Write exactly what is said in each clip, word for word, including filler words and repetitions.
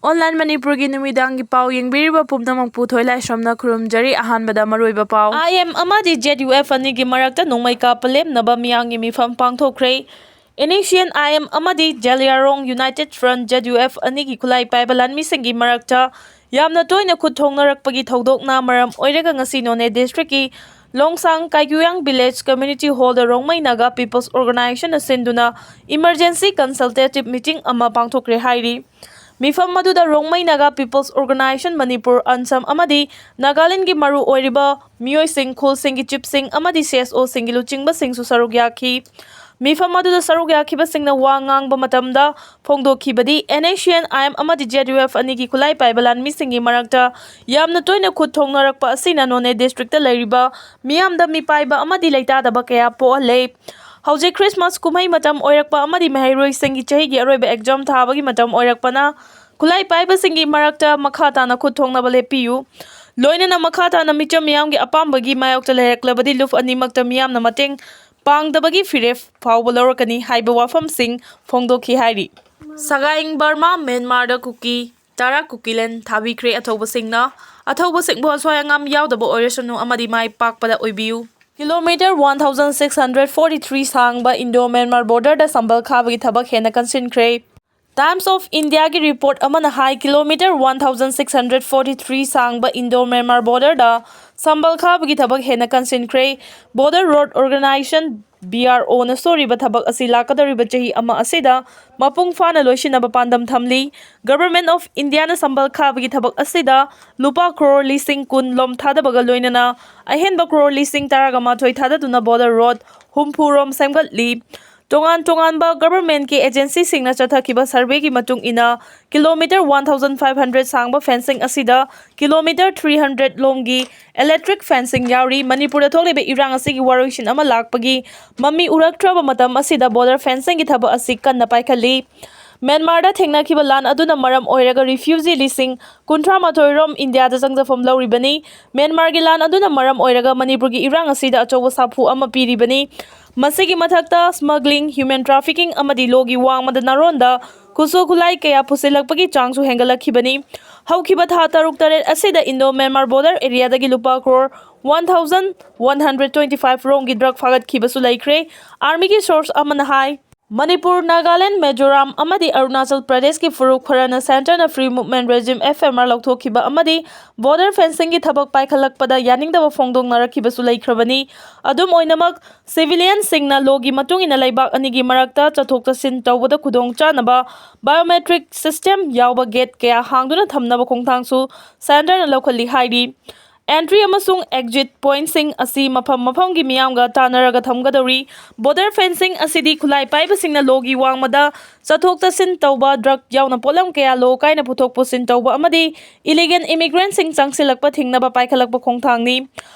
Online ꯃꯅꯤꯄꯨꯔꯒꯤ ꯅꯨꯃꯤꯗꯥꯡꯒꯤ ꯄꯥꯎ ꯌꯦꯡꯕꯤꯔꯤꯕ ꯄꯨꯝꯅꯃꯛꯄꯨ ꯊꯣꯏꯂꯥꯏꯁ꯭ꯔꯝꯅ ꯈꯨꯔꯨꯝꯖꯔꯤ꯫ ꯑꯍꯥꯟꯕꯗ ꯃꯔꯨꯑꯣꯏꯕ ꯄꯥꯎ꯫ I M ꯑꯃꯗꯤ Z U F ꯑꯅꯤꯒꯤ ꯃꯔꯛꯇ ꯅꯣꯡꯃꯩ ꯀꯥꯞꯄ ꯂꯦꯞꯅꯕ ꯃꯤꯌꯥꯝꯒꯤ ꯃꯤꯐꯝ ꯄꯥꯡꯊꯣꯛꯈ꯭ꯔꯦ꯫ N S C N I M ꯑꯃꯗꯤ Zeliangrong United Front, Z U F ꯑꯅꯤꯒꯤ ꯈꯨꯠꯂꯥꯏ ꯄꯥꯏꯕ ꯂꯥꯟꯃꯤꯁꯤꯡꯒꯤ ꯃꯔꯛꯇ ꯌꯥꯝꯅ ꯇꯣꯏꯅ ꯈꯨꯠ ꯊꯣꯡꯅꯔꯛꯄꯒꯤ ꯊꯧꯗꯣꯛꯅ ꯃꯔꯝ ꯑꯣꯏꯔꯒ ꯉꯁꯤ ꯅꯣꯅꯦ district ꯀꯤ ꯂꯣꯡꯁꯥꯡ ꯀꯥꯏꯒꯨꯌꯥꯡ village community hall ꯗ ꯔꯣꯡꯃꯩ ꯅꯥꯒꯥ People's Organisation ꯅ ꯁꯤꯟꯗꯨꯅ emergency consultative meeting ꯑꯃ ꯄꯥꯡꯊꯣꯛꯈ꯭ꯔꯦ ꯍꯥꯏꯔꯤ꯫ ꯃꯤꯐꯝ ꯑꯗꯨꯗ ꯔꯣꯡꯃꯩ ꯅꯥꯒꯥ People's Organisation ꯃꯅꯤꯄꯨꯔ, ꯑꯟꯁꯝ ꯑꯃꯗꯤ ꯅꯥꯒꯥꯂꯦꯟꯗꯒꯤ ꯃꯔꯨ ꯑꯣꯏꯔꯤꯕ ꯃꯤꯑꯣꯏꯁꯤꯡ, ꯈꯨꯜꯁꯤꯡꯒꯤ chief ꯁꯤꯡ ꯑꯃꯗꯤ C S O ꯁꯤꯡꯒꯤ ꯂꯨꯆꯤꯡꯕꯁꯤꯡꯁꯨ ꯁꯔꯨꯛ ꯌꯥꯈꯤ꯫ ꯃꯤꯐꯝ ꯑꯗꯨꯗ ꯁꯔꯨꯛ ꯌꯥꯈꯤꯕꯁꯤꯡꯅ ꯋꯥ ꯉꯥꯡꯕ ꯃꯇꯝꯗ ꯐꯣꯡꯗꯣꯛꯈꯤꯕꯗꯤ, N S C N I M ꯑꯃꯗꯤ Z U F ꯑꯅꯤꯒꯤ ꯈꯨꯠꯂꯥꯏ ꯄꯥꯏꯕ ꯂꯥꯟꯃꯤꯁꯤꯡꯒꯤ ꯃꯔꯛꯇ ꯌꯥꯝꯅ ꯇꯣꯏꯅ ꯈꯨꯠ ꯊꯣꯡꯅꯔꯛꯄ ꯑꯁꯤꯅ ꯅꯣꯅꯦ district ꯇ ꯂꯩꯔꯤꯕ ꯃꯤꯌꯥꯝꯗ ꯃꯤꯄꯥꯏꯕ ꯑꯃꯗꯤ ꯂꯩꯇꯥꯗꯕ ꯀꯌꯥ ꯄꯣꯛꯍꯜꯂꯦ꯫ ꯍꯧꯖꯤꯛ Christmas ꯀꯨꯝꯍꯩ ꯃꯇꯝ ꯑꯣꯏꯔꯛꯄ ꯑꯃꯗꯤ ꯃꯍꯩꯔꯣꯏꯁꯤꯡꯒꯤ ꯆꯍꯤꯒꯤ ꯑꯔꯣꯏꯕ exam ꯊꯥꯕꯒꯤ ꯃꯇꯝ ꯑꯣꯏꯔꯛꯄꯅ, ꯈꯨꯠꯂꯥꯏ ꯄꯥꯏꯕꯁꯤꯡꯒꯤ ꯃꯔꯛꯇ ꯃꯈꯥ ꯇꯥꯅ ꯈꯨꯠ ꯊꯣꯡꯅꯕ ꯂꯦꯞꯄꯤꯌꯨ꯫ ꯂꯣꯏꯅꯅ ꯃꯈꯥ ꯇꯥꯅ ꯃꯤꯆꯝ ꯃꯤꯌꯥꯝꯒꯤ ꯑꯄꯥꯝꯕꯒꯤ ꯃꯥꯌꯣꯛꯇ ꯂꯩꯔꯛꯂꯕꯗꯤ ꯂꯨꯞ ꯑꯅꯤꯃꯛꯇ ꯃꯤꯌꯥꯝꯅ ꯃꯇꯦꯡ ꯄꯥꯡꯗꯕꯒꯤ ꯐꯤꯔꯦꯞ ꯐꯥꯎꯕ ꯂꯧꯔꯛꯀꯅꯤ ꯍꯥꯏꯕ ꯋꯥꯐꯝꯁꯤꯡ ꯐꯣꯡꯗꯣꯛꯈꯤ ꯍꯥꯏꯔꯤ꯫ ꯁꯒꯥꯏꯡ ꯕꯔꯃꯥ ꯃ꯭ꯌꯥꯟꯃꯥꯔꯗ ꯀꯨꯀꯤ ꯇꯔꯥ ꯀꯨꯀꯤꯂꯦꯟ ꯊꯥꯕꯤꯈ꯭ꯔꯦ꯫ ꯑꯊꯧꯕꯁꯤꯡꯅ, ꯑꯊꯧꯕꯁꯤꯡꯕꯨ ꯑꯁꯣꯏ ꯑꯉꯥꯝ ꯌꯥꯎꯗꯕ ꯑꯣꯏꯔꯁꯅꯨ ꯑꯃꯗꯤ ꯃꯥꯏ ꯄꯥꯛꯄꯗ ꯑꯣꯏꯕꯤꯌꯨ꯫ Kilometer one thousand six hundred forty three ꯁꯥꯡꯕ Indo Myanmar border ꯗ ꯁꯝꯕꯜ ꯈꯥꯕꯒꯤ ꯊꯕꯛ ꯍꯦꯟꯅ ꯀꯟꯁꯤꯟꯈ꯭ꯔꯦ꯫ Times of India ꯒꯤ report ꯑꯃꯅ ꯍꯥꯏ, kilometer one thousand six hundred forty three ꯁꯥꯡꯕ Indo Myanmar border ꯗ ꯁꯝꯕꯜ ꯈꯥꯕꯒꯤ ꯊꯕꯛ ꯍꯦꯟꯅ ꯀꯟꯁꯤꯟꯈ꯭ꯔꯦ꯫ Border Road Organisation, B R O ꯅ ꯁꯨꯔꯤꯕ ꯊꯕꯛ ꯑꯁꯤ ꯂꯥꯛꯀꯗꯧꯔꯤꯕ ꯆꯍꯤ ꯑꯃ ꯑꯁꯤꯗ ꯃꯄꯨꯡ ꯐꯥꯅ ꯂꯣꯏꯁꯤꯟꯅꯕ ꯄꯥꯟꯗꯝ ꯊꯝꯂꯤ꯫ Government of India ꯅ ꯁꯝꯕꯜ ꯈꯥꯕꯒꯤ ꯊꯕꯛ ꯑꯁꯤꯗ ꯂꯨꯄꯥ ꯀ꯭ꯔꯣꯔ ꯂꯤꯁꯤꯡ ꯀꯨꯟ ꯂꯣꯝ ꯊꯥꯗꯕꯒ ꯂꯣꯏꯅꯅ ꯑꯍꯦꯟꯕ ꯀ꯭ꯔꯣꯔ ꯂꯤꯁꯤꯡ ꯇꯔꯥꯒ ꯃꯥꯊꯣꯏ ꯊꯥꯗꯗꯨꯅ border road ꯍꯨꯝꯐꯨ ꯔꯣꯝ ꯁꯦꯝꯒꯠꯂꯤ꯫ ꯇꯣꯉꯥꯟ ꯇꯣꯉꯥꯟꯕ government ꯀꯤ agency ꯁꯤꯡꯅ ꯆꯠꯊꯈꯤꯕ survey ꯒꯤ ꯃꯇꯨꯡ ꯏꯟꯅ, kilometer one thousand five hundred ꯁꯥꯡꯕ fencing ꯑꯁꯤꯗ kilometer three hundred ꯂꯣꯝꯒꯤ electric fencing ꯌꯥꯎꯔꯤ꯫ ꯃꯅꯤꯄꯨꯔꯗ ꯊꯣꯛꯂꯤꯕ ꯏꯔꯥꯡ ꯑꯁꯤꯒꯤ ꯋꯥꯔꯣꯏꯁꯤꯟ ꯑꯃ ꯂꯥꯛꯄꯒꯤ ꯃꯃꯤ ꯎꯔꯛꯇ꯭ꯔꯕ ꯃꯇꯝ ꯑꯁꯤꯗ border fencing ꯒꯤ ꯊꯕꯛ ꯑꯁꯤ ꯀꯟꯅ ꯄꯥꯏꯈꯠꯂꯤ꯫ ꯃ꯭ꯌꯥꯟꯃꯥꯔꯗ ꯊꯦꯡꯅꯈꯤꯕ ꯂꯥꯟ ꯑꯗꯨꯅ ꯃꯔꯝ ꯑꯣꯏꯔꯒ ꯔꯤꯐ꯭ꯌꯨꯖꯤ ꯂꯤꯁꯤꯡ ꯀꯨꯟꯊ꯭ꯔꯥ ꯃꯥꯊꯣꯏ ꯔꯣꯝ ꯏꯟꯗꯤꯌꯥꯗ ꯆꯪꯖꯐꯝ ꯂꯧꯔꯤꯕꯅꯤ꯫ ꯃ꯭ꯌꯥꯟꯃꯥꯔꯒꯤ ꯂꯥꯟ ꯑꯗꯨꯅ ꯃꯔꯝ ꯑꯣꯏꯔꯒ ꯃꯅꯤꯄꯨꯔꯒꯤ ꯏꯔꯥꯡ ꯑꯁꯤꯗ ꯑꯆꯧꯕ ꯁꯥꯐꯨ ꯑꯃ ꯄꯤꯔꯤꯕꯅꯤ꯫ ꯃꯁꯤꯒꯤ ꯃꯊꯛꯇ smuggling, human trafficking ꯑꯃꯗꯤ ꯂꯣꯒꯤ ꯋꯥꯡꯃꯗ ꯅꯥꯔꯣꯟꯗ ꯈꯨꯠꯁꯨ ꯈꯨꯠꯂꯥꯏ ꯀꯌꯥ ꯄꯨꯁꯤꯜꯂꯛꯄꯒꯤ ꯆꯥꯡꯁꯨ ꯍꯦꯟꯒꯠꯂꯛꯈꯤꯕꯅꯤ꯫ ꯍꯧꯈꯤꯕ ꯊꯥ ꯇꯔꯨꯛ ꯇꯔꯦꯠ ꯑꯁꯤꯗ Indo Myanmar border areaꯗꯒꯤ ꯂꯨꯄꯥ crore one thousand one hundred twenty five ꯔꯣꯝꯒꯤ drug ꯐꯥꯒꯠꯈꯤꯕꯁꯨ ꯂꯩꯈ꯭ꯔꯦ꯫ Armyꯒꯤ source ꯑꯃꯅ ꯍꯥꯏ, ꯃꯅꯤꯄꯨꯔ, ꯅꯥꯒꯥꯂꯦꯟ, ꯃꯤꯖꯣꯔꯥꯝ ꯑꯃꯗꯤ ꯑꯔꯨꯅꯥꯆꯜ ꯄ꯭ꯔꯗꯦꯁꯀꯤ ꯐꯨꯔꯨꯞ ꯈꯔꯅ Centreꯅ Free Movement Regime, F M R ꯂꯧꯊꯣꯛꯈꯤꯕ ꯑꯃꯗꯤ border fencingꯒꯤ ꯊꯕꯛ ꯄꯥꯏꯈꯠꯂꯛꯄꯗ ꯌꯥꯅꯤꯡꯗꯕ ꯐꯣꯡꯗꯣꯛꯅꯔꯛꯈꯤꯕꯁꯨ ꯂꯩꯈ꯭ꯔꯕꯅꯤ꯫ ꯑꯗꯨꯝ ꯑꯣꯏꯅꯃꯛ, civilianꯁꯤꯡꯅ ꯂꯣꯒꯤ ꯃꯇꯨꯡ ꯏꯟꯅ ꯂꯩꯕꯥꯛ ꯑꯅꯤꯒꯤ ꯃꯔꯛꯇ ꯆꯠꯊꯣꯛ ꯆꯠꯁꯤꯟ ꯇꯧꯕꯗ ꯈꯨꯗꯣꯡ ꯆꯥꯅꯕ biometric system ꯌꯥꯎꯕ gate ꯀꯌꯥ ꯍꯥꯡꯗꯨꯅ ꯊꯝꯅꯕ ꯈꯣꯡꯊꯥꯡꯁꯨ Centreꯅ ꯂꯧꯈꯠꯂꯤ ꯍꯥꯏꯔꯤ꯫ Entry ꯑꯃꯁꯨꯡ exit pointꯁꯤꯡ ꯑꯁꯤ ꯃꯐꯝ ꯃꯐꯝꯒꯤ ꯃꯤꯌꯥꯝꯒ ꯇꯥꯟꯅꯔꯒ ꯊꯝꯒꯗꯧꯔꯤ꯫ Border fencing ꯑꯁꯤꯗꯤ ꯈꯨꯠꯂꯥꯏ ꯄꯥꯏꯕꯁꯤꯡꯅ ꯂꯣꯒꯤ ꯋꯥꯡꯃꯗ ꯆꯠꯊꯣꯛ ꯆꯠꯁꯤꯟ ꯇꯧꯕ, drug ꯌꯥꯎꯅ ꯄꯣꯠꯂꯝ ꯀꯌꯥ ꯂꯣ ꯀꯥꯏꯅ ꯄꯨꯊꯣꯛ ꯄꯨꯁꯤꯟ ꯇꯧꯕ ꯑꯃꯗꯤ illegal immigrantꯁꯤꯡ ꯆꯪꯁꯤꯜꯂꯛꯄ ꯊꯤꯡꯅꯕ ꯄꯥꯏꯈꯠꯂꯛꯄ ꯈꯣꯡꯊꯥꯡꯅꯤ꯫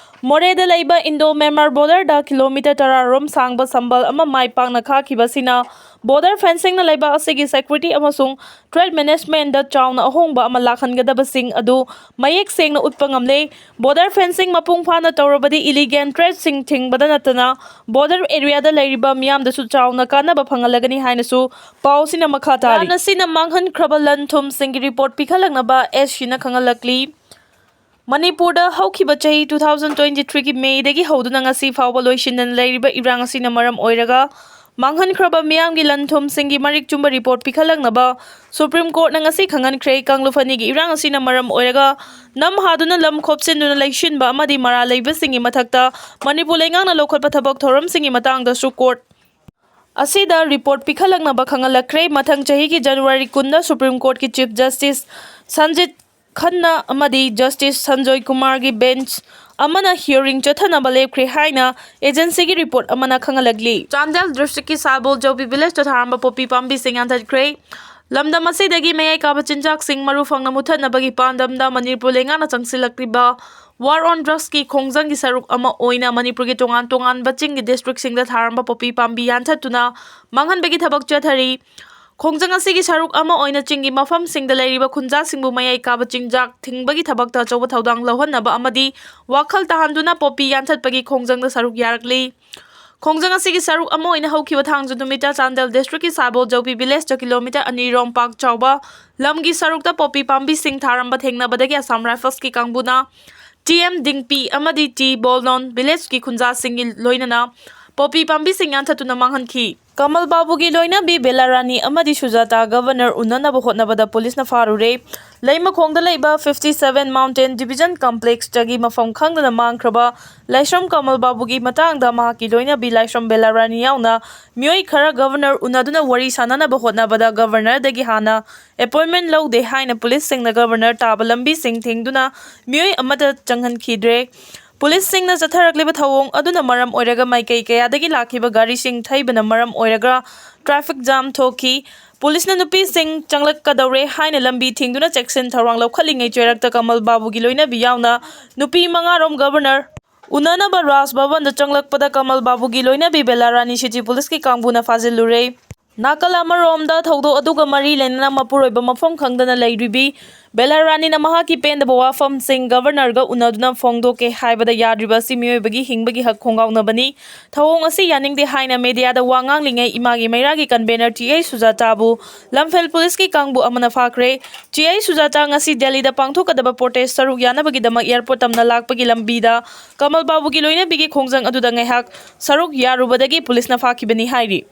ꯃꯣꯔꯦꯗ ꯂꯩꯕ Indo Myanmar borderꯗ kilometre ꯇꯔꯥ ꯔꯣꯝ ꯁꯥꯡꯕ ꯁꯝꯕꯜ ꯑꯃ ꯃꯥꯏ ꯄꯥꯛꯅ ꯈꯥꯛꯈꯤꯕ ꯑꯁꯤꯅ border fencingꯅ ꯂꯩꯕꯥꯛ ꯑꯁꯤꯒꯤ security ꯑꯃꯁꯨꯡ trade managementꯗ ꯆꯥꯎꯅ ꯑꯍꯣꯡꯕ ꯑꯃ ꯂꯥꯛꯍꯟꯒꯗꯕꯁꯤꯡ ꯑꯗꯨ ꯃꯌꯦꯛ ꯁꯦꯡꯅ ꯎꯠꯄ ꯉꯝꯂꯦ꯫ Border fencing ꯃꯄꯨꯡ ꯐꯥꯅ ꯇꯧꯔꯕꯗꯤ illegal tradeꯁꯤꯡ ꯊꯤꯡꯕꯗ ꯅꯠꯇꯅ border areaꯗ ꯂꯩꯔꯤꯕ ꯃꯤꯌꯥꯝꯗꯁꯨ ꯆꯥꯎꯅ ꯀꯥꯟꯅꯕ ꯐꯪꯍꯜꯂꯒꯅꯤ ꯍꯥꯏꯅꯁꯨ ꯄꯥꯎꯁꯤꯅ ꯃꯈꯥ ꯇꯥꯔꯤ꯫ ꯂꯥꯟ ꯑꯁꯤꯅ ꯃꯥꯡꯍꯟꯈ꯭ꯔꯕ ꯂꯟ ꯊꯨꯝꯁꯤꯡꯒꯤ report ꯄꯤꯈꯠꯂꯛꯅꯕ S Cꯅ ꯈꯪꯍꯜꯂꯛꯂꯤ꯫ ꯃꯅꯤꯄꯨꯔꯗ ꯍꯧꯈꯤꯕ ꯆꯍꯤ two thousand twenty threeꯒꯤ Mayꯗꯒꯤ ꯍꯧꯗꯨꯅ ꯉꯁꯤ ꯐꯥꯎꯕ ꯂꯣꯏꯁꯤꯟꯗꯅ ꯂꯩꯔꯤꯕ ꯏꯔꯥꯡ ꯑꯁꯤꯅ ꯃꯔꯝ ꯑꯣꯏꯔꯒ ꯃꯥꯡꯍꯟꯈ꯭ꯔꯕ ꯃꯤꯌꯥꯝꯒꯤ ꯂꯟ ꯊꯨꯝꯁꯤꯡꯒꯤ ꯃꯔꯤꯛ ꯆꯨꯝꯕ report ꯄꯤꯈꯠꯂꯛꯅꯕ Supreme Courtꯅ ꯉꯁꯤ ꯈꯪꯍꯟꯈ꯭ꯔꯦ꯫ ꯀꯥꯡꯂꯨꯞ ꯑꯅꯤꯒꯤ ꯏꯔꯥꯡ ꯑꯁꯤꯅ ꯃꯔꯝ ꯑꯣꯏꯔꯒ ꯅꯝ ꯍꯥꯗꯨꯅ ꯂꯝ ꯈꯣꯞꯆꯤꯟꯗꯨꯅ ꯂꯩꯁꯤꯟꯕ ꯑꯃꯗꯤ ꯃꯔꯥꯜ ꯂꯩꯕꯁꯤꯡꯒꯤ ꯃꯊꯛꯇ ꯃꯅꯤꯄꯨꯔ ꯂꯩꯉꯥꯛꯅ ꯂꯧꯈꯠꯄ ꯊꯕꯛ ꯊꯧꯔꯝꯁꯤꯡꯒꯤ ꯃꯇꯥꯡꯗꯁꯨ court ꯑꯁꯤꯗ report ꯄꯤꯈꯠꯂꯛꯅꯕ ꯈꯪꯍꯜꯂꯛꯈ꯭ꯔꯦ꯫ ꯃꯊꯪ ꯆꯍꯤꯒꯤ January ꯀꯨꯟꯗ Supreme Courtꯀꯤ Chief Justice ꯁꯟꯖꯤꯠ ꯈꯟꯅ ꯑꯃꯗꯤ Justice ꯁꯟꯖꯣꯏ ꯀꯨꯃꯥꯔꯒꯤ bench ꯑꯃꯅ hearing ꯆꯠꯊꯅꯕ ꯂꯦꯞꯈ꯭ꯔꯦ ꯍꯥꯏꯅ agencyꯒꯤ report ꯑꯃꯅ ꯈꯪꯍꯜꯂꯛꯂꯤ꯫ ꯆꯥꯟꯗꯦꯜ districtꯀꯤ ꯁꯥꯕꯣꯜ ꯖꯧꯕꯤ villageꯇ ꯊꯥꯔꯝꯕ ꯄꯣꯄꯤ ꯄꯥꯝꯕꯤꯁꯤꯡ ꯌꯥꯟꯊꯠꯈ꯭ꯔꯦ꯫ ꯂꯝꯗꯝ ꯑꯁꯤꯗꯒꯤ ꯃꯌꯥꯏ ꯀꯥꯕ ꯆꯤꯟꯖꯥꯛꯁꯤꯡ ꯃꯔꯨ ꯐꯪꯅ ꯃꯨꯠꯊꯠꯅꯕꯒꯤ ꯄꯥꯟꯗꯝꯗ ꯃꯅꯤꯄꯨꯔ ꯂꯩꯉꯥꯛꯅ ꯆꯪꯁꯤꯜꯂꯛꯂꯤꯕ War on Drugsꯀꯤ ꯈꯣꯡꯖꯪꯒꯤ ꯁꯔꯨꯛ ꯑꯃ ꯑꯣꯏꯅ ꯃꯅꯤꯄꯨꯔꯒꯤ ꯇꯣꯉꯥꯟ ꯇꯣꯉꯥꯟꯕ ꯆꯤꯡꯒꯤ districtꯁꯤꯡꯗ ꯊꯥꯔꯝꯕ ꯄꯣꯄꯤ ꯄꯥꯝꯕꯤ ꯌꯥꯟꯊꯠꯇꯨꯅ ꯃꯥꯡꯍꯟꯕꯒꯤ ꯊꯕꯛ ꯆꯠꯊꯔꯤ꯫ ꯈꯣꯡꯖꯪ ꯑꯁꯤꯒꯤ ꯁꯔꯨꯛ ꯑꯃ ꯑꯣꯏꯅ ꯆꯤꯡꯒꯤ ꯃꯐꯝꯁꯤꯡꯗ ꯂꯩꯔꯤꯕ ꯈꯨꯟꯖꯥꯁꯤꯡꯕꯨ ꯃꯌꯥꯏ ꯀꯥꯕ ꯆꯤꯟꯖꯥꯛ ꯊꯤꯡꯕꯒꯤ ꯊꯕꯛꯇ ꯑꯆꯧꯕ ꯊꯧꯗꯥꯡ ꯂꯧꯍꯟꯅꯕ ꯑꯃꯗꯤ ꯋꯥꯈꯜ ꯇꯥꯍꯟꯗꯨꯅ ꯄꯣꯄꯤ ꯌꯥꯟꯊꯠꯄꯒꯤ ꯈꯣꯡꯖꯪꯗ ꯁꯔꯨꯛ ꯌꯥꯔꯛꯂꯤ꯫ ꯈꯣꯡꯖꯪ ꯑꯁꯤꯒꯤ ꯁꯔꯨꯛ ꯑꯃ ꯑꯣꯏꯅ ꯍꯧꯈꯤꯕ ꯊꯥꯡꯖ ꯅꯨꯃꯤꯠꯇ ꯆꯥꯟꯗꯦꯜ district ꯀꯤ ꯁꯥꯕꯣꯜ ꯖꯧꯄꯤ village ꯇ kilometre ꯑꯅꯤ ꯔꯣꯝ ꯄꯥꯛ ꯆꯥꯎꯕ ꯂꯝꯒꯤ ꯁꯔꯨꯛꯇ ꯄꯣꯄꯤ ꯄꯥꯝꯕꯤꯁꯤꯡ ꯊꯥꯔꯝꯕ ꯊꯦꯡꯅꯕꯗꯒꯤ Assam Rifles ꯀꯤ ꯀꯥꯡꯕꯨꯅ T M ꯗꯤꯡꯄꯤ ꯑꯃꯗꯤ T ꯕꯣꯜꯗꯣꯟ village ꯀꯤ ꯈꯨꯟꯖꯥꯁꯤꯡꯒꯤ ꯂꯣꯏꯅꯅ ꯄꯣꯄꯤ ꯄꯥꯝꯕꯤꯁꯤꯡ ꯌꯥꯟꯊꯠꯇꯨꯅ ꯃꯥꯡꯍꯟꯈꯤ꯫ ꯀꯃꯜ ꯕꯥꯕꯨꯒꯤ ꯂꯣꯏꯅꯕꯤ ꯕꯦꯂꯥ ꯔꯥꯅꯤ ꯑꯃꯗꯤ ꯁꯨꯖꯥꯇꯥ ꯒꯕꯔꯅꯔ ꯎꯅꯅꯕ ꯍꯣꯠꯅꯕꯗ ꯄꯨꯂꯤꯁꯅ ꯐꯥꯔꯨꯔꯦ꯫ ꯂꯩꯃꯈꯣꯡꯗ ꯂꯩꯕ fifty seven Mountain Division Complex ꯇꯒꯤ ꯃꯐꯝ ꯈꯪꯗꯅ ꯃꯥꯡꯈ꯭ꯔꯕ ꯂꯥꯏꯁ꯭ꯔꯝ ꯀꯃꯜ ꯕꯥꯕꯨꯒꯤ ꯃꯇꯥꯡꯗ ꯃꯍꯥꯛꯀꯤ ꯂꯣꯏꯅꯕꯤ ꯂꯥꯏꯁ꯭ꯔꯝ ꯕꯦꯂꯥ ꯔꯥꯅꯤ ꯌꯥꯎꯅ ꯃꯤꯑꯣꯏ ꯈꯔ ꯒꯕꯔꯅꯔ ꯎꯅꯗꯨꯅ ꯋꯥꯔꯤ ꯁꯥꯅꯅꯕ ꯍꯣꯠꯅꯕꯗ ꯒꯕꯔꯅꯔꯗꯒꯤ ꯍꯥꯟꯅ appointment ꯂꯧꯗꯦ ꯍꯥꯏꯅ ꯄꯨꯂꯤꯁꯁꯤꯡꯅ ꯒꯕꯔꯅꯔ ꯇꯥꯕ ꯂꯝꯕꯤꯁꯤꯡ ꯊꯤꯡꯗꯨꯅ ꯃꯤꯑꯣꯏ ꯑꯃꯠꯇ ꯆꯪꯍꯟꯈꯤꯗ꯭ꯔꯦ꯫ ꯄꯨꯂꯤꯁꯁꯤꯡꯅ ꯆꯠꯊꯔꯛꯂꯤꯕ ꯊꯧꯑꯣꯡ ꯑꯗꯨꯅ ꯃꯔꯝ ꯑꯣꯏꯔꯒ ꯃꯥꯏꯀꯩ ꯀꯌꯥꯗꯒꯤ ꯂꯥꯛꯈꯤꯕ ꯒꯥꯔꯤꯁꯤꯡ ꯊꯩꯕꯅ ꯃꯔꯝ ꯑꯣꯏꯔꯒ traffic jam ꯊꯣꯛꯈꯤ꯫ ꯄꯨꯂꯤꯁꯅ ꯅꯨꯄꯤꯁꯤꯡ ꯆꯪꯂꯛꯀꯗꯧꯔꯦ ꯍꯥꯏꯅ ꯂꯝꯕꯤ ꯊꯤꯡꯗꯨꯅ ꯆꯦꯛꯁꯤꯟ ꯊꯧꯔꯥꯡ ꯂꯧꯈꯠꯂꯤꯉꯩ ꯆꯩꯔꯛꯇ ꯀꯃꯜ ꯕꯥꯕꯨꯒꯤ ꯂꯣꯏꯅꯕꯤ ꯌꯥꯎꯅ ꯅꯨꯄꯤ ꯃꯉꯥꯔꯣꯝ ꯒꯕꯔꯅꯔ ꯎꯅꯅꯕ ꯔꯥꯖ ꯚꯕꯟꯗ ꯆꯪꯂꯛꯄꯗ ꯀꯃꯜ ꯕꯥꯕꯨꯒꯤ ꯂꯣꯏꯅꯕꯤ ꯕꯦꯂꯥ ꯔꯥꯅꯤ city ꯄꯨꯂꯤꯁꯀꯤ ꯀꯥꯡꯕꯨꯅ ꯐꯥꯖꯤꯜꯂꯨꯔꯦ꯫ ꯅꯥꯀꯜ ꯑꯃꯔꯣꯝꯗ ꯊꯧꯗꯣꯛ ꯑꯗꯨꯒ ꯃꯔꯤ ꯂꯩꯅꯅ ꯃꯄꯨꯔꯣꯏꯕ ꯃꯐꯝ ꯈꯪꯗꯅ ꯂꯩꯔꯤꯕꯤ ꯕꯦꯂꯥ ꯔꯥꯅꯤꯅ ꯃꯍꯥꯛꯀꯤ ꯄꯦꯟꯗꯕ ꯋꯥꯐꯝꯁꯤꯡ ꯒꯕꯔꯅꯔꯒ ꯎꯅꯗꯨꯅ ꯐꯣꯡꯗꯣꯛꯀꯦ ꯍꯥꯏꯕꯗ ꯌꯥꯗ꯭ꯔꯤꯕ ꯑꯁꯤ ꯃꯤꯑꯣꯏꯕꯒꯤ ꯍꯤꯡꯕꯒꯤ ꯍꯛ ꯈꯣꯡꯒꯥꯎꯅꯕꯅꯤ꯫ ꯊꯧꯑꯣꯡ ꯑꯁꯤ ꯌꯥꯅꯤꯡꯗꯦ ꯍꯥꯏꯅ ꯃꯦꯗꯤꯌꯥꯗ ꯋꯥ ꯉꯥꯡꯂꯤꯉꯩ ꯏꯃꯥꯒꯤ ꯃꯩꯔꯥꯒꯤ convener T I ꯁꯨꯖꯥꯇꯥꯕꯨ ꯂꯝꯐꯦꯜ ꯄꯨꯂꯤꯁꯀꯤ ꯀꯥꯡꯕꯨ ꯑꯃꯅ ꯐꯥꯈ꯭ꯔꯦ꯫ T I ꯁꯨꯖꯥꯇꯥ ꯉꯁꯤ ꯗꯦꯜꯂꯤꯗ ꯄꯥꯡꯊꯣꯛꯀꯗꯕ protest ꯁꯔꯨꯛ ꯌꯥꯅꯕꯒꯤꯗꯃꯛ airport ꯇꯝꯅ ꯂꯥꯛꯄꯒꯤ ꯂꯝꯕꯤꯗ ꯀꯃꯜ ꯕꯥꯕꯨꯒꯤ ꯂꯣꯏꯅꯕꯤꯒꯤ ꯈꯣꯡꯖꯪ ꯑꯗꯨꯗ ꯉꯥꯏꯍꯥꯛ ꯁꯔꯨꯛ ꯌꯥꯔꯨꯕꯗꯒꯤ ꯄꯨꯂꯤꯁꯅ ꯐꯥꯈꯤꯕꯅꯤ ꯍꯥꯏꯔꯤ꯫